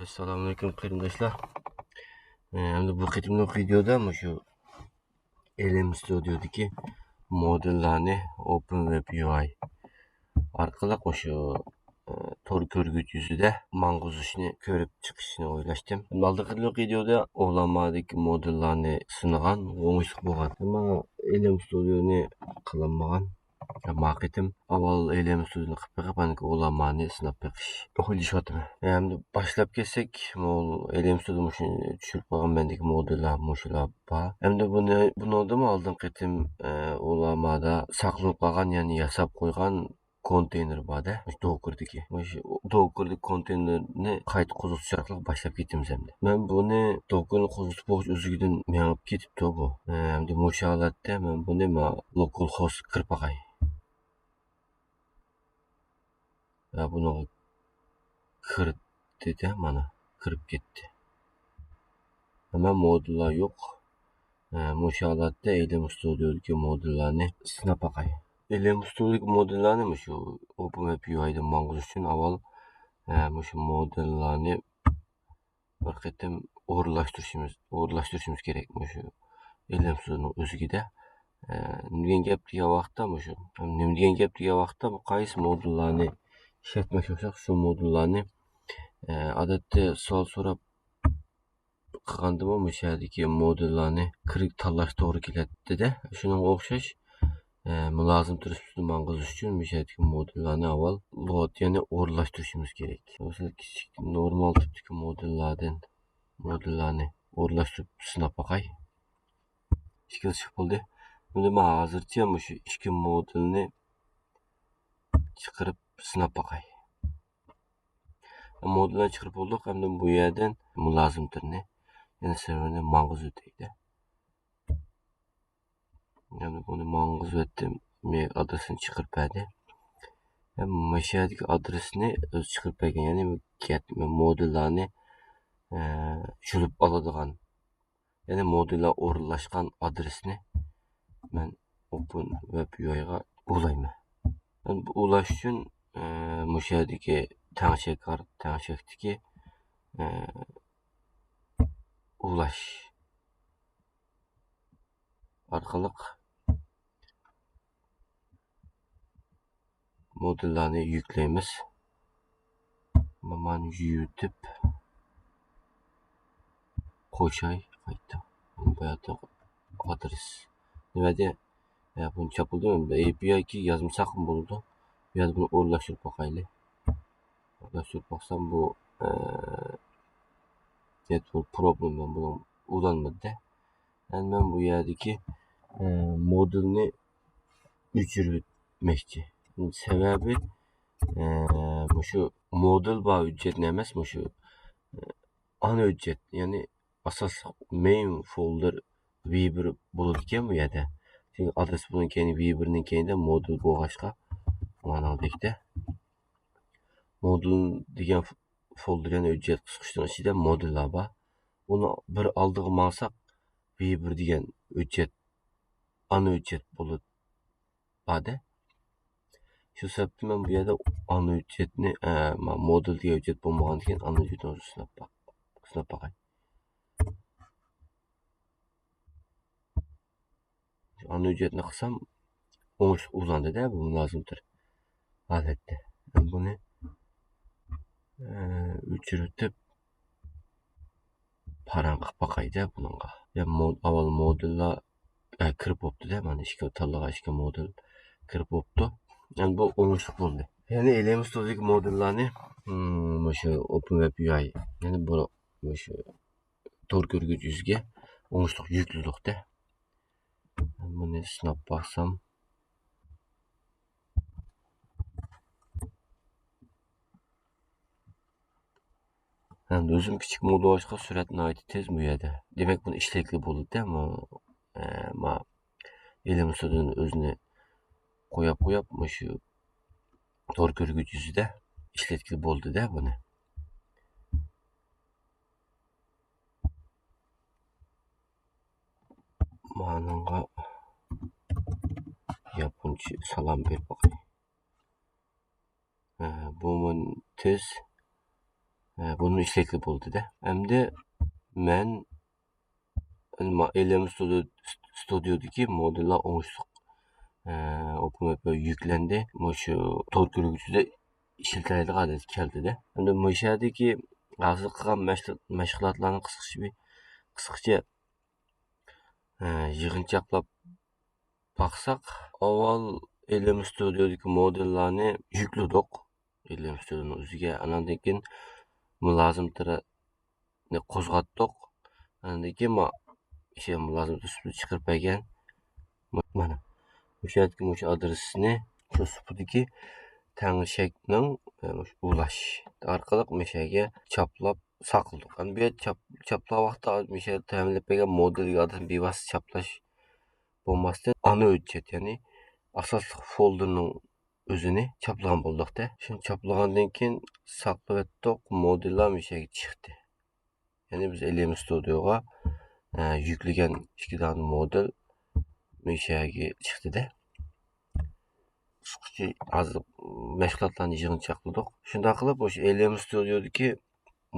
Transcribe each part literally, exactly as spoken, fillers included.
ئەسسالامۇئەلەيكۇم قېرىنداشلار. ئەمدى بۇ قېتىملىق ۋىدېودا مۇشۇ ئېلېم ستۇدىيودىكى مودېللارنى ئوپېن ۋېب يۇ ئاي ئارقىلىق مۇشۇ تور كۆرگۈچ يۈزىدە ماڭغۇزۇشنى كۆرۈپ چىقىشنى ئويلاشتىم. ئالدىنقى ۋىدېودا ئولامادىكى مودېللارنى سىنىغان، ئوڭۇشلۇق بولغان. ئەمما ئېلېم ستۇدىيونى قىلالمىغان. ما قېتىم ئاۋۋال ئېلېم ستۇدىيونى قىلىپ بېقىپ، ئاندىن كېيىن ئولامانى سىناپ بېقىش ئويلىشىۋاتىمەن. ئەمدى باشلاپ كەتسەك، ئېلېم ستۇدىيو مۇشۇ چۈشۈرۈپ قويغان مەندىكى مودېللار مۇشۇلار بار. ئەمدى بۇنى، بۇنىڭدىمۇ ئالدىنقى قېتىم، ئە، ئولامادا ساقلىنىپ قالغان، يەنى ياساپ قويغان كونتېينېر بار-دە، مۇشۇ دوكېردىكى. مۇشۇ دوكېردىكى كونتېينېرنى قايتا قوزغىتىش ئارقىلىق باشلاپ كېتىمىز ئەمدى. مەن بۇنى دوكېرنى قوزغىتىپ بولغۇچە ئۆزلۈكىدىن مېڭىپ كېتىپتۇ بۇ. ئەمدى مۇشۇ ھالەتتە مەن بۇنى ما لوكال خوست كىرىپ باقاي. ۋە بۇنىڭغا كىرىپتى-دە، مانا، كىرىپ كەتتى. ئەمما مودېللار يوق. ئە، مۇشۇ ھالەتتە ئېلېم ستۇدىيودىكى مودېللارنى سىناپ باقاي. ئېلېم ستۇدىيودىكى مودېللارنى مۇشۇ ئوپېن ۋېب يۇ ئايدا ماڭغۇزۇش ئۈچۈن ئاۋۋال، ئە، مۇشۇ مودېللارنى بىر قېتىم ئورۇنلاشتۇرۇشىمىز، ئورۇنلاشتۇرۇشىمىز كېرەك مۇشۇ ئېلېم ستۇدىيونىڭ ئۆزىگىدە. ئە، نېمە دېگەن گەپ دېگەن ۋاقىتتا مۇشۇ، نېمە دېگەن گەپ دېگەن ۋاقىتتا بۇ قايسى مودېللارنى ئىشلەتمەكچى بولساق، شۇ مودېللارنى، ئە، ئادەتتە سوئال سوراپ قىلغاندىمۇ مۇشۇ يەردىكى مودېللارنى كىرىپ تاللاش توغرا كېلەتتى-دە. شۇنىڭغا ئوخشاش، ئە، مۇلازىمەت تۇرۇشىنى ماڭغۇزۇش ئۈچۈن مۇشۇ يەردىكى مودېللارنى ئاۋۋال لود، يەنى ئورۇنلاشتۇرۇشىمىز كېرەك. مەسىلەن، كىچىك نورمال تىپتىكى مودېللاردىن، مودېللارنى ئورۇنلاشتۇرۇپ سىناپ باقاي. ئىككىلىسى چىقىپ بولدى. ئەمدى مەن ھازىرچە مۇشۇ ئىككى مودېلنى چىقىرىپ سىناپ باقاي. مودېلنى چىقىرىپ بولدۇق. ئەمدى بۇ يەردىن مۇلازىمەتلىرىنى، يەنى سېرۋېرنى ماڭغۇزۇۋېتەي-دە. يەنى بۇنى ماڭغۇزۇۋەتتىم. مېيل ئادرېسىنى چىقىرىپ بەردى. ھەم مۇشۇ يەردىكى ئادرېسنى ئۆزى چىقىرىپ بەرگەن. يەنى بۇ گەت-، مودېللارنى، ئە، يۈكلەپ ئالىدىغان، يەنى مودېللار ئورۇنلاشقان ئادرېسنى مەن ئوپېن ۋېب يۇ ئايغا ئۇلايمەن. مەن بۇ ئۇلاش ئۈچۈن، ئە، مۇشۇ يەردىكى تەڭشەك، تەڭشەكتىكى، ئە، ئۇلاش ئارقىلىق مودېللارنى يۈكلەيمىز. مانا يۈتۈپ قوشاي قايتا. بۇ يەردە ئادرېس. نېمە دە؟ ھە، بۇنى چاپلىدىم. ئەي پى ئاي كى يازمىساقمۇ بولىدۇ. بۇ يەردە بۇنى ئورۇنلاشتۇرۇپ باقايلى. ئورۇنلاشتۇرۇپ باقسام بۇ، ئە، نېتورك پروبلېم بۇنىڭ ئۇلانمىدى. ئەمدى مەن بۇ يەردىكى، ئە، مودېلنى ئۆچۈرمەكچى. سەۋەبى، ئە، مۇشۇ مودېل بار ھۆججەتنى ئەمەس، مۇشۇ، ئە، ئانا ھۆججەت، يەنى ئاساسلىق مەين فولدېر ۋى بىر بولىدىكەن بۇ يەردە. چۈنكى ئادرېس بۇنىڭ كەينى ۋى بىرنىڭ كەينىدە مودېل بولغاچقا، مانىڭدەكتە. مودېل دېگەن فولدېر، يەنى ھۆججەت قىسقۇچنىڭ ئىچىدە مودېللار بار. ئۇنى بىر ئالدىغا ماڭساق، ۋى بىر دېگەن ھۆججەت، ئانا ھۆججەت بولىدۇ. بار-دە. شۇ سەۋەبتىن مەن بۇ يەردە ئانا ھۆججەتنى، ئە، ما-، مودېل دېگەن ھۆججەت بولمىغاندىكىن ئانا ھۆججەتنى سىناپ باق-، سىناپ باقاي. شۇ ئانا ھۆججەتنى قىلسام، ئوڭۇشلۇق ئۇلاندى-دە بۇ مۇلازىمەتلەر ھالەتتە. مەن بۇنى، ئە، ئۆچۈرۈۋېتىپ، پاراڭ قىلىپ باقاي-دە بۇنىڭغا. يا مو-، ئاۋۋال مودېللار، ئە، كىرىپ بوپتۇ-دە، مانا ئىككى تاللىغان ئىككى مودېل كىرىپ بوپتۇ. يەنى بۇ ئوڭۇشلۇق بولدى. يەنى ئېلېم ستۇدىيودىكى مودېللارنى، مم، مۇشۇ ئوپېن ۋېب يۇ ئاي، يەنى بۇ، مۇشۇ تور كۆرگۈچ يۈزىگە ئوڭۇشلۇق يۈكلىدۇق-دە. بۇنى سىناپ باقسام. ھەم ئۆزۈم كىچىك مودېل بولغاچقا سۈرئەت ناھايىتى تېز بۇ يەردە. دېمەك، بۇنى ئىشلەتكىلى بولىدۇ-دە، ما-، ئە، ما-، ئېلېم ستۇدىيونى ئۆزىنى قوياپ، قوياپ، مۇشۇ تور كۆرگۈچ يۈزىدە ئىشلەتكىلى بولىدۇ-دە بۇنى. مانىڭغا ياپونچە سالام بېرىپ باقاي. ھە، بۇمۇ تېز. ئە، بۇنى ئىشلەتكىلى بولدى-دە. ئەمدى مەن ئېلېم ستۇدىيو، ستۇدىيودىكى مودېللار ئوڭۇشلۇق، ئە، ئوپېنۋېبقا يۈكلەندى. مۇشۇ تور كۆرگۈچىدە ئىشلىتەلەيدىغان ھالەتكە كەلدى-دە. ئەمدى مۇشۇ يەردىكى ھازىر قىلغان مەشغۇل-، مەشغۇلاتلارنى قىسقىچە بىر، قىسقىچە، ئە، يىغىنچاقلاپ باقساق، ئاۋۋال ئېلېم ستۇدىيودىكى مودېللارنى يۈكلىدۇق. ئېلېم ستۇدىيونىڭ ئۆزىگە، ئاناندىن كېيىن مۇلازىماتلىرىنى قوزغاتتۇق. ئاندىن كېيىن ما-، شۇ مۇلازىمات ئۈستىدە چىقىرىپ بەرگەن. مانا، مۇشۇ يەردىكى مۇشۇ ئادرېسنى، شۇ سۇپىدىكى تەڭشەكنىڭ، ئە، مۇشۇ ئۇلاش ئارقىلىق مۇشۇ يەرگە چاپلاپ ساقلىدۇق. ئەمدى بۇ يەردە چاپ-، چاپلىغان ۋاقىتتا مۇشۇ يەردە تەمىنلەپ بەرگەن مودېلگە ئادرېسنى بىۋاسىتە چاپلاش بولماستىن، ئانا ھۆججەت، يەنى ئاساسلىق فولدېرنىڭ ئۆزىنى چاپلىغان بولدۇق-دە. شۇنى چاپلىغاندىن كېيىن ساقلىۋەتتۇق، مودېللار مۇشۇ يەرگە چىقتى. يەنى بىز ئېلېم ستۇدىيوغا، ئە، يۈكلىگەن ئىككى دانە مودېل مۇشۇ يەرگە چىقتى-دە. قىسقىچە ھازىر مەشغۇلاتلارنى يىغىنچاقلىدۇق. شۇنداق قىلىپ، مۇشۇ ئېلېم ستۇدىيودىكى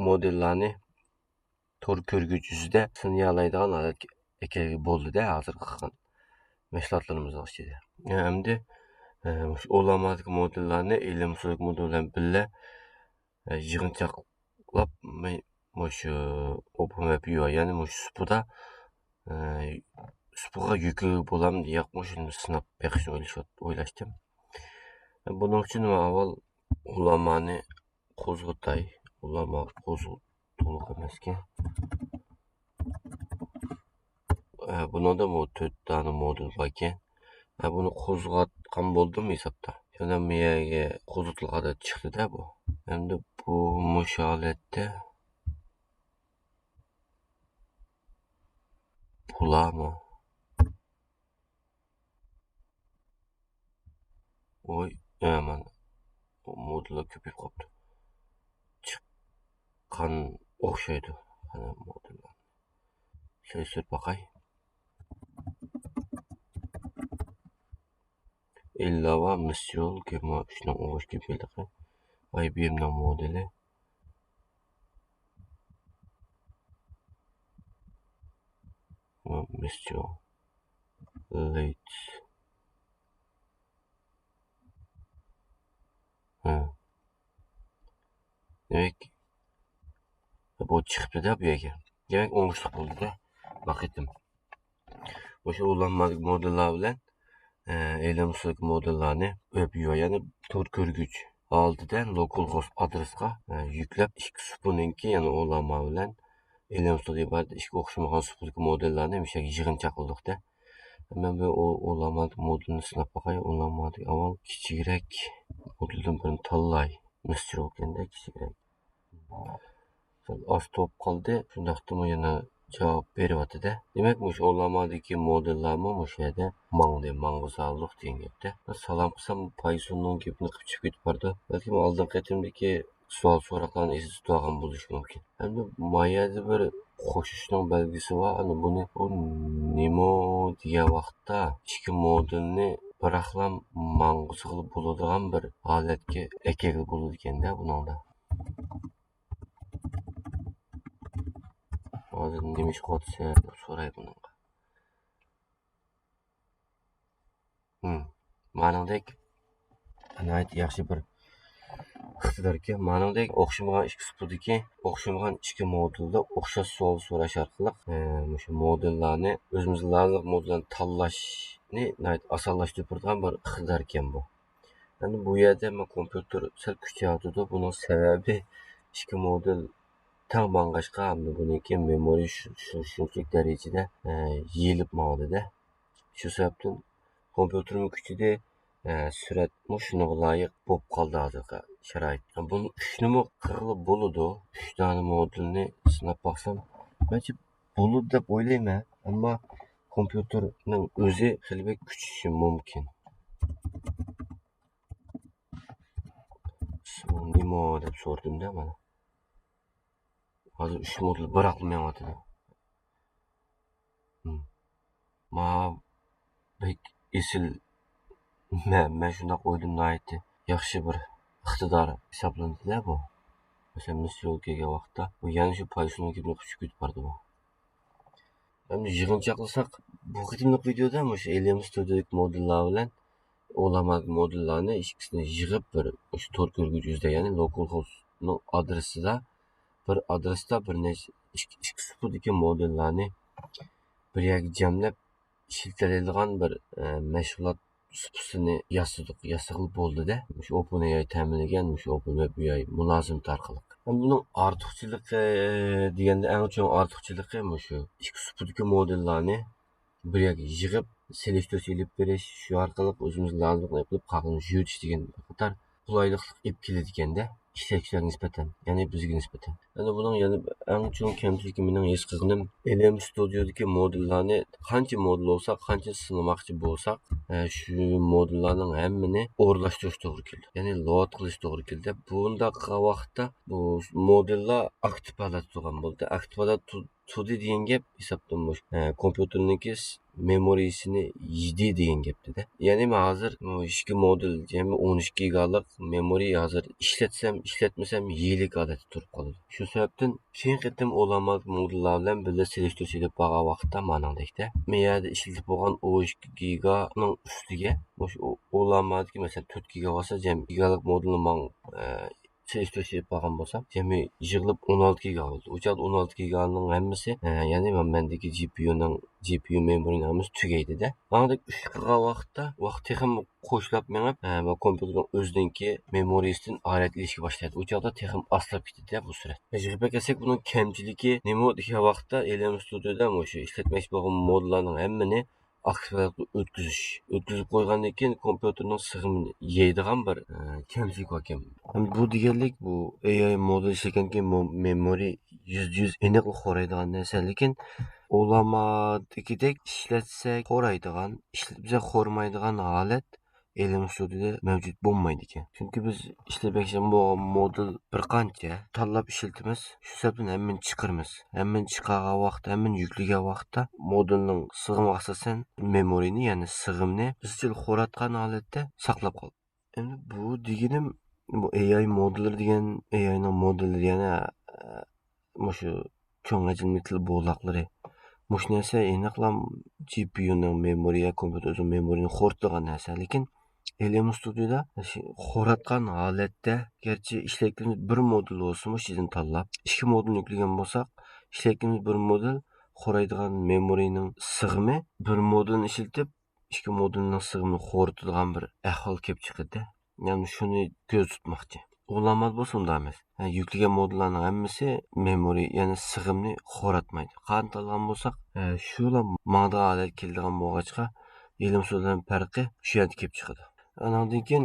مودېللارنى تور كۆرگۈچ يۈزىدە سىنىيالايدىغان ھالەتكە ئەكەلگىلى بولدى-دە، ھازىر قىلغان مەشغۇلاتلىرىمىزنىڭ ئىچىدە. ئەمدى، ئە، مۇشۇ ئولامادىكى مودېللارنى ئېلېم ستۇدىيو مودېلى بىلەن بىللە، ئە، يىغىنچاقلاپ مۇ-، مۇشۇ ئوپېنۋېب يۇ ئاي، يەنى مۇشۇ سۇپىدا، ئە، سۇپىغا يۈكلىگىلى بولامدۇ ياقمۇ، شۇنى سىناپ بېقىشنى ئويلاش-، ئويلاشتىم. بۇنىڭ ئۈچۈن مەن ئاۋۋال ئولامانى قوزغىتاي. ئۇلار ماڭا قوزغىتىپ تولۇق ئەمەسكەن. ئە، بۇنىڭدا بۇ تۆت دانە مودېل باركەن. ئە، بۇنى قوزغاتقان بولدۇم ھېسابتا. يەنە بۇ يەرگە قوزغىتىلغان چىقتى-دە بۇ. ئەمدى بۇ مۇشۇ ھالەتتە بولامۇ؟ ۋوي، ئە، مانا، مودېللار كۆپىيىپ قاپتۇ. چىققان ئوخشايدۇ. ئەنە مودېللار. سۆزلەپ باقاي. ئىللاۋا مىسترول گېمما ئۈچنىڭ ئوڭۇش كېپىللىقى. ئاي بى ئېمنىڭ مودېلى. مىسترول. لېيتس. ھە. دېمەك، بۇ چىقىپتۇ-دە بۇ يەرگە. دېمەك، ئوڭۇشلۇق بولدى-دە. بۇ قېتىم مۇشۇ ئۇلانما مودېللار بىلەن، ئە، ئېلېم ئۈستىدىكى مودېللارنى ئۆپ يۇيۇۋال، يەنى تور كۆرگۈچ ھالىتىدە لوكال خوست ئادرېسقا، ئە، يۈكلەپ، ئىككى سۇپىنىڭكى، يەنى ئۇلانما بىلەن ئېلېم ئۈستىدە ئىبارەت ئىككى ئوخشىمىغان سۇپىدىكى مودېللارنى مۇشۇ يەرگە يىغىنچاقلىدۇق-دە. مەن بۇ ئۇ-، ئۇلانما مودېلىنى سىناپ باقاي. ئۇلانمادىكى ئاۋۋال كىچىكرەك مودېلدىن بىرنى تاللاي. مىسترول ئىكەن-دە، كىچىكرەك. سەل ئاستا بولۇپ قالدى. شۇنداقتىمۇ يەنە جاۋاب بېرىۋاتىدۇ. دېمەك، مۇشۇ ئۇلانمادىكى مودېللارمۇ مۇشۇ يەردە ماڭدى، ماڭغۇزاللىق دېگەن گەپتە. سالام قىلسام، پايسوننىڭ گېپىنى قىلىپ چىقىپ كېتىپ بارىدۇ. بەلكىم ئالدىنقى قېتىمدىكى سوئال سوراقلارنى ئېسىدە تۇتۇۋالغان بولۇشى مۇمكىن. ئەمدى ما يەردە بىر قوشۇشنىڭ بەلگىسى بار. ئەنە بۇنى، بۇ نېمو دېگەن ۋاقىتتا ئىككى مودېلنى بىراقلا ماڭغۇزغىلى بولىدىغان بىر ھالەتكە ئەكەلگىلى بولىدىكەن-دە بۇنىڭدا. ھازىر نېمە ئىش قىلىۋاتىسەن دەپ سوراي بۇنىڭغا. ھىم. مانىڭدەك ناھايىتى ياخشى بىر ئىقتىداركەن. مانىڭدەك ئوخشىمىغان ئىككى سۇپىدىكى، ئوخشىمىغان ئىككى مودېلدا ئوخشاش سوئال سوراش ئارقىلىق، ئە، مۇشۇ مودېللارنى، ئۆزىمىزگە لازىملىق مودېللارنى تاللاشنى ناھايىتى ئاسانلاشتۇرۇپ بېرىدىغان بىر ئىقتىداركەن بۇ. ئەمدى بۇ يەردە مەن كومپيۇتېر سەل كۈچەيتىدۇ. بۇنىڭ سەۋەبى ئىككى مودېل تەڭ ماڭغاچقا، ئەمدى بۇنىڭكى مېمورى شۇ، شۇ، شۇنچىلىك دەرىجىدە، ئە، يېيىلىپ ماڭىدۇ-دە. شۇ سەۋەبتىن كومپيۇتېرمۇ كۈچىدى، ئە، سۈرئەتمۇ شۇنىڭغا لايىق بولۇپ قالدى ھازىرقى شارائىت. بۇنى ئۈچنىمۇ قىلغىلى بولىدۇ. ئۈچ دانە مودېلنى سىناپ باقسام، مەنچە بولىدۇ دەپ ئويلايمەن. ئەمما كومپيۇتېرنىڭ ئۆزى خېلى بەك كۈچىشى مۇمكىن. ئىسمىڭ نېمە دەپ سورىدىم-دە مانا. ھازىر ئۈچ مودېل بىراقلا مېڭىۋاتىدۇ. ھىم. ما بەك ئېسىل. مەن، مەن شۇنداق ئويلىدىم، ناھايىتى ياخشى بىر ئىقتىدار ھېسابلىنىدۇ-دە بۇ. مەسىلەن، مىسىرغا كەلگەن ۋاقىتتا بۇ يەنە شۇ پايسوننىڭ گېپىنى قۇچۇپ كېتىپ بارىدۇ بۇ. ئەمدى يىغىنچاقلىساق، بۇ قېتىملىق ۋىدېيودا مۇشۇ ئېلىيەم ستۇدىيودىكى مودېللار بىلەن ئولامادىكى مودېللارنى ئىككىسىنى يىغىپ، بىر مۇشۇ تور كۆرگۈچ يۈزىدە، يەنى لوكال خوستنىڭ ئادرېسىدا، بىر ئادرېستا بىر نەچچە ئىككى، ئىككى سۇپىدىكى مودېللارنى بىر يەرگە جەملەپ ئىشلىتەلەيدىغان بىر، ئە، مەشغۇلات سۇپىسىنى ياسىدۇق، ياسىغىلى بولدى-دە. مۇشۇ ئوپېن ئېي ئاي تەمىنلىگەن، مۇشۇ ئوپېن ۋېب يۇ ئاي مۇلازىمىتى ئارقىلىق. ئەمدى بۇنىڭ ئارتۇقچىلىقى دېگەندە، ئەڭ چوڭ ئارتۇقچىلىقى مۇشۇ ئىككى سۇپىدىكى مودېللارنى بىر يەرگە يىغىپ، سېلىشتۇرۇش ئېلىپ بېرىش، شۇ ئارقىلىق ئۆزىمىز لازىملىقنى ئېلىپ، قالغىنىنى يۆتىش دېگەن بىر قاتار قولايلىقلىق ئېلىپ كېلىدىكەن-دە، ئىشلەتكۈچىلەرگە نىسبەتەن، يەنى بىزگە نىسبەتەن. يەنى بۇنىڭ يەنە ئەڭ چوڭ كەمچىلىكى مېنىڭ ھېس قىلغىنىم، ئېلىيەم ستۇدىيودىكى مودېللارنى قانچە مودېل بولسا، قانچە سىنىماقچى بولساق، ئە، شۇ مودېللارنىڭ ھەممىنى ئورۇنلاشتۇرۇش توغرا كېلىدۇ. يەنى لود قىلىش توغرا كېلىدى. بۇنداق قىلغان ۋاقىتتا بۇ مودېللار ئاكتىپ ھالەتتە تۇرغان بولىدۇ. ئاكتىپ ھالەتتە تۇ-، تۇردى دېگەن گەپ ھېسابتىن بۇ، ئە، كومپيۇتېرنىڭكى س-، مېمورىيىسىنى يېدى دېگەن گەپتە-دە. يەنى مەن ھازىر بۇ ئىككى مودېل، جەمئىي ئون ئىككى گىگالىق مېمورىي ھازىر ئىشلەتسەم، ئىشلەتمىسەم يېيىلىك ھالەتتە تۇرۇپ قالىدۇ. شۇ سەۋەبتىن كېيىنقى قېتىم ئولامادىكى مودېللار بىلەن بىللە سېلىشتۇرۇش ئېلىپ بارغان ۋاقىتتا مانىڭدەكتە، مەن يەردە ئىشلىتىپ بولغان ئون ئىككى گىگانىڭ ئۈستىگە مۇشۇ ئو-، ئولامادىكى، مەسىلەن، تۆت گىگا بولسا، جەمئىي گىگالىق مودېلنى ماڭ-، ئە، سېلىشتۇرۇش ئېلىپ بارغان بولسام، جەمئىي يىغىلىپ ئون ئالتە گىگا بولدى. ئۇ چاغدا ئون ئالتە گىگانىڭ ھەممىسى، ئە، يەنى مەندىكى جى پى يۇنىڭ، جى پى يۇ مېمورىينىڭ ھەممىسى تۈگەيدى-دە. ئاندىن ئۈچ قىلغان ۋاقىتتا ۋاقىت تېخىمۇ قوشلاپ مېڭىپ، ئە، بۇ كومپيۇتېرنىڭ ئۆزىنىڭكى مېمورىيىسىدىن ئايرىپ ئېلىشكە باشلايدۇ. ئۇ چاغدا تېخىمۇ ئاستىراپ كېتىدۇ-دە بۇ سۈرئەت. يىغىپ كەلسەك، بۇنىڭ كەمچىلىكى نېمە دېگەن ۋاقىتتا، ئېلىيەم ستۇدىيودا مۇشۇ ئىشلەتمەكچى بولغان مودېللارنىڭ ھەممىنى ئاكتىپ ھالەتكە ئۆتكۈزۈش. ئۆتكۈزۈپ قويغاندىن كېيىن كومپيۇتېرنىڭ سىغىمىنى يەيدىغان بىر، ئە، كەمچىلىك باركەن. ھەم بۇ دېگەنلىك، بۇ ئېي ئاي مودېل ئىشلىگەنكى مو-، مېمورىي يۈزدە يۈز ئېنىقلا خورايدىغان نەرسە، لېكىن ئولامادىكىدەك ئىشلەتسەك خورايدىغان، ئىشلەتمىسەك خورىمايدىغان ھالەت ئېلىيەم ستۇدىيودا مەۋجۇت بولمايدىكەن. چۈنكى بىز ئىشلىتىپ بولغان مودېل بىر قانچە تاللاپ ئىشلىتىمىز، شۇ سەۋەبتىن ھەممىنى چىقىرىمىز. ھەممىنى چىقارغان ۋاقىتتا، ھەممىنى يۈكلىگەن ۋاقىتتا مودېلنىڭ سىغىمىغا ئاساسەن مېمورىينى، يەنى سىغىمنى ئىزچىل خوراتقان ھالەتتە ساقلاپ قالىدۇ. ئەمدى بۇ دېگىنىم، بۇ ئېي ئاي مودېللىرى دېگەن، ئېي ئاينىڭ مودېللىرى يەنە، ئە، مۇشۇ چوڭ ھەجىملىك تىل بولاقلىرى. مۇشۇ نەرسە ئېنىقلا جى پى يۇنىڭ مېمورىيە، كومپيۇتېر ئۆزىنىڭ مېمورىيىنى خورىتىدىغان نەرسە. لېكىن ئېلىيەم ستۇدىيودا شۇ خوراتقان ھالەتتە، گەرچە ئىشلەتكىنىمىز بىر مودېل بولسىمۇ، ئىچىدىن تاللاپ، ئىككى مودېلنى يۈكلىگەن بولساق، ئىشلەتكىنىمىز بىر مودېل خورايدىغان مېمورىينىڭ سىغىمى بىر مودېلنى ئىشلىتىپ، ئىككى مودېلنىڭ سىغىمىنى خورىتىدىغان بىر ئەھۋال كېلىپ چىقىدۇ. يەنى شۇنى كۆزدە تۇتماقچى. ئولامادا بولسا ئۇنداق ئەمەس. ھە، يۈكلىگەن مودېللارنىڭ ھەممىسى مېمورىي، يەنى سىغىمنى خوراتمايدۇ. قانداق ئالغان بولساق، ھە، شۇلا ماڭىدىغان ھالەتكە كېلىدىغان بولغاچقا، ئېلىيەم ستۇدىيودىن پەرقى شۇ يەردە كېلىپ چىقىدۇ. ئاناندىن كېيىن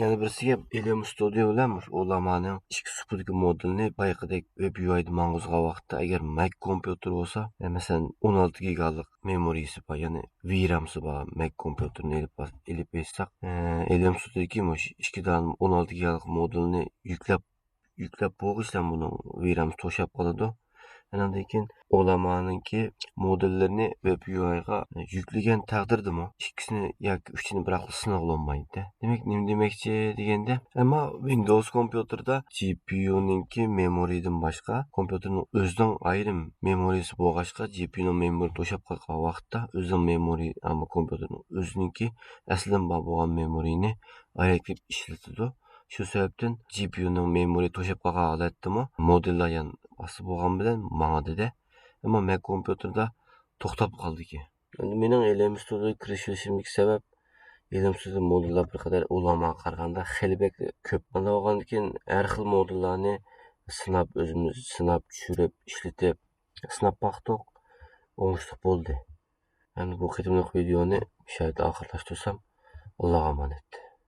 يەنە بىرسى گەپ، ئېلىيەم ستۇدىيو بىلەن مۇشۇ ئولامانىڭ ئىككى سۇپىدىكى مودېلىنى بايىقىدەك ۋېب يۇ ئايدا ماڭغۇزغان ۋاقىتتا، ئەگەر مەك كومپيۇتېر بولسا، ھە، مەسىلەن، ئون ئالتە گىگالىق مېمورىيىسى بار، يەنى ۋىرامسى بار مەك كومپيۇتېرنى ئېلىپ باس-، ئېلىپ ئېيتساق، ئە، ئېلىيەم ستۇدىيودىكى مۇشۇ ئىككى دانە ئون ئالتە گىگالىق مودېلنى يۈكلەپ، يۈكلەپ بولغۇچلا بۇنىڭ ۋىرامسى توشاپ قالىدۇ. ئاناندىن كېيىن ئولامانىڭكى مودېللىرىنى ۋېب يۇ ئايغا يۈكلىگەن تەقدىردىمۇ ئىككىسىنى ياكى ئۈچىنى بىراقلا سىنىغىلى بولمايدۇ. دېمەك، نېمە دېمەكچى دېگەندە، ئەمما ۋىندوۋس كومپيۇتېردا جى پى يۇنىڭكى مېمورىيىدىن باشقا، كومپيۇتېرنىڭ ئۆزىنىڭ ئايرىم مېمورىيىسى بولغاچقا، جى پى يۇنىڭ مېمورىيى توشاپ قالغان ۋاقىتتا، ئۆزىنىڭ مېمورىيى، ئەمما كومپيۇتېرنىڭ ئۆزىنىڭكى ئەسلىدىن بار بولغان مېمورىيىنى ئايرىپ ئىشلىتىدۇ. شۇ سەۋەبتىن جى پى يۇنىڭ مېمورىيى توشاپ قالغان ھالەتتىمۇ مودېللار يەنە ئاستا بولغان بىلەن ماڭىدۇ-دە. ئەمما مەك كومپيۇتېردا توختاپ قالىدىكەن. ئەمدى مېنىڭ ئېلىيەم ستۇدىيوغا كىرىشىۋېلىشىمدىكى سەۋەب، ئېلىيەم ستۇدىيو مودېللار بىر قەدەر ئولاماغا قارىغاندا خېلى بەك كۆپ. ئانداق بولغاندىكىن ھەر خىل مودېللارنى سىناپ، ئۆزىمىز سىناپ، چۈشۈرۈپ، ئىشلىتىپ، سىناپ باقتۇق. ئوڭۇشلۇق بولدى. ئەمدى بۇ قېتىملىق ۋىدېيونى شۇ يەردە ئاخىرلاشتۇرسام، ئاللاغا ئامانەت.